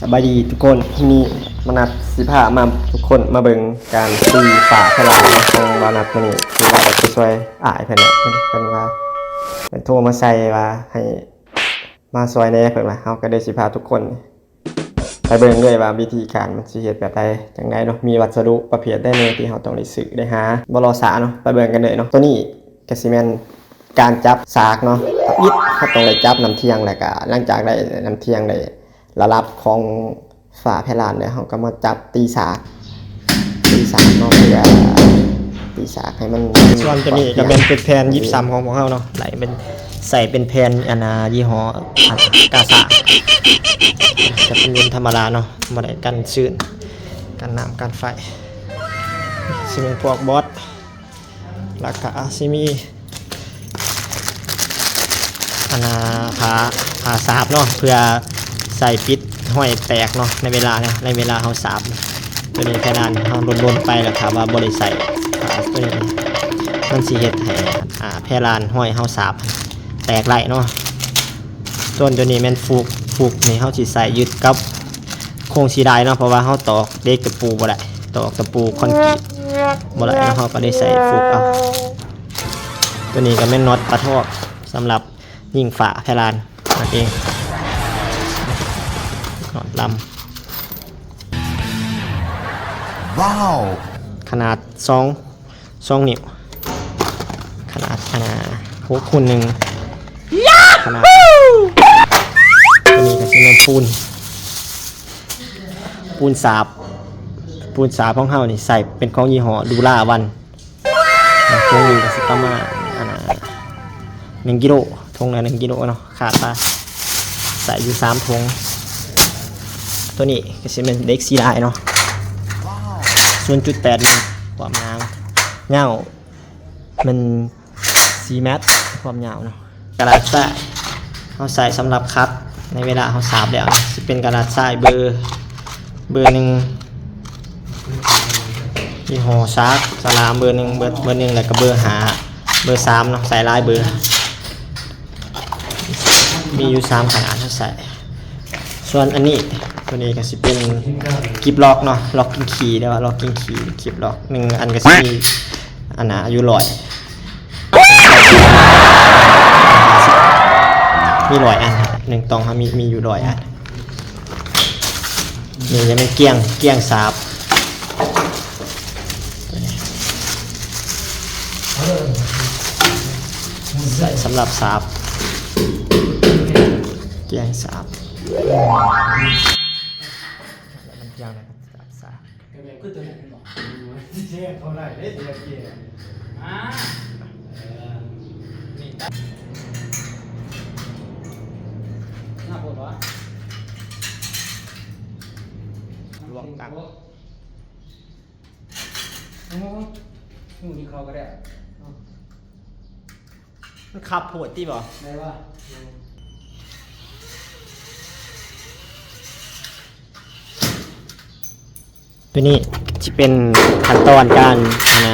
ສະບາຍດີທຸກຄົນ, ມື້ນີ້ມານັດຊິພາມາ ທຸກຄົນມາເບິ່ງການຕີຝາແຜ່ນລານຂອງບ່າວນັດ. ມື້ນີ້ຖືວ່າໄດ້ໄປຊ່ວຍອ້າຍເພິ່ນແຫຼະ, ເພິ່ນ ເພິ່ນວ່າ ເພິ່ນໂທມາໃສ່ວ່າໃຫ້ມາຊ່ວຍແດ່ ເພິ່ນວ່າ. ເຮົາກໍເລີຍຊິພາທຸກຄົນໄປເບິ່ງເລີຍວ່າວິທີການມັນຊິເຮັດແບບໃດ ຈັ່ງໃດເນາະ, ມີວັດສະດຸປະເພດໃດແດ່ທີ່ເຮົາຕ້ອງໄດ້ຊື້ໄດ້ຫາ. ບໍ່ລໍຊ້າເນາະ, ໄປເບິ່ງກັນເລີຍເນາະ. ໂຕນີ້ກໍຊິແມ່ນ ການຈັບສາກເນາະ, ທຳອິດເຮົາຕ້ອງໄດ້ຈັບນ້ຳທ່ຽງ ແລ້ວກະຫຼັງຈາກໄດ້ນ້ຳທ່ຽງ ໄດ້ລະດັບຂອງຝາແຜ່ນລານແລ້ວ ເຮົາກໍມາຈັບຕີສາກ, ຕີສາກເນາະ ເພື່ອຕີສາກໃຫ້ມັນ ສ່ວນໂຕນີ້ກໍແມ່ນເປັນແຜ່ນຢິບຊຳຂອງພວກເຮົາເນາະ, ໄລ່ເປັນ ໃສ່ເປັນແຜ່ນ ອັນນ່າ ຍີ່ຫໍ້ ກາຊາ, ຈະເປັນເປັນທຳມະດາເນາະ, ບໍ່ໄດ້ກັນຊື້ນ ກັນນ້ຳກັນໄຟ. ຊິມີພວກບອດ ແລ້ວກະຊິມີ ອັນນ່າ ຜ້າ ຜ້າສາບເນາະ ເພື່ອໃສ່ປິດຮອຍແຕກເນາະ ໃນເວລາ ໃນເວລາເຮົາສາບ. ໂຕນີ້ແຜ່ນລານເຮົາຫຼົ່ນໆໄປ ແລ້ວຖ້າວ່າບໍ່ໄດ້ໃສ່ຜ້າໂຕນີ້ ມັນຊິເຮັດໃຫ້ ອ່າ ແຜ່ນລານຮອຍເຮົາສາບແຕກໄດ້ເນາະ. ສ່ວນໂຕນີ້ແມ່ນຟຸກ, ຟຸກນີ້ເຮົາຊິໃສ່ຍຶດກັບ ໂຄງຊິໄດ້ເນາະ, ເພາະວ່າເຮົາຕອກເຫຼັກຕະປູບໍ່ໄດ້, ຕອກຕະປູຄອນກຣີດບໍ່ໄດ້ເນາະ, ເຮົາກໍໄດ້ໃສ່ຟຸກເອົາ. ໂຕນີ້ກໍແມ່ນນັອດປະທອກສຳລັບຍິງຝາແຜ່ນລານນັ້ນເອງ, ນັອດລຳ. ວ້າວ! ຂະໜາດສອງ ສອງນິ້ວ ຂະໜາດ ຂະໜາດຫົກຄູນໜຶ່ງ ຂະໜາດ ອັນນີ້ກໍຊິແມ່ນປູນ ປູນສາບ, ປູນສາບຂອງເຮົານີ້ໃຊ້ເປັນຂອງຍີ່ຫໍ້ດູລາວັນ, ຖົງໜຶ່ງກໍຊິປະມານ ອັນນ່າ ໜຶ່ງກິໂລ, ຖົງລະໜຶ່ງກິໂລເນາະ. ຄາດວ່າໃສ່ຢູ່ສາມຖົງ. ໂຕນີ້ກໍຊິແມ່ນເຫຼັກສີ່ລາຍເນາະ, ສູນຈຸດແປດໜຶ່ງ ຄວາມຍາວ, ຍາວແມ່ນສີ່ແມັດ ຄວາມຍາວເນາະ. ກະດາດຊາຍ ເຮົາໃສ່ສຳລັບຂັດໃນເວລາເຮົາສາບແລ້ວເນາະ, ຊິເປັນກະດາດຊາຍເບີ ເບີໜຶ່ງ ຍີ່ຫໍ້ສາກສະຫຼາມ ເບີໜຶ່ງ ເບີ ເບີໜຶ່ງ ແລ້ວກໍເບີຫ້າ ເບີສາມເນາະ, ໃສ່ຫຼາຍເບີ. ມີຢູ່ສາມຂະໜາດເຮົາໃສ່. ສ່ວນອັນນີ້ ໂຕນີ້ກໍຊິເປັນກິບລັອກເນາະ, ລັອກກິນຂີ້ ຫຼືວ່າລັອກກິນຂີ້ ກິບລັອກ ໜຶ່ງອັນກໍຊິມີ ອັນນ່າ ອາຍຸຮ້ອຍ ມີຮ້ອຍອັນ, ໜຶ່ງຕ່ອງເຮົາມີ ມີຢູ່ຮ້ອຍອັນ. ນີ້ຈະແມ່ນກ້ຽງ ກ້ຽງສາບ ໃຊ້ສຳລັບສາບ ກ້ຽງສາບ. ລວກຕັກ ໂອ້ ໜູກິນເຂົ້າກໍໄດ້ ມັນຄັບໂພດຕິບໍ່ ໄດ້ວ່າ. ໂຕນີ້ຊິເປັນຂັ້ນຕອນການ ອັນນ່າ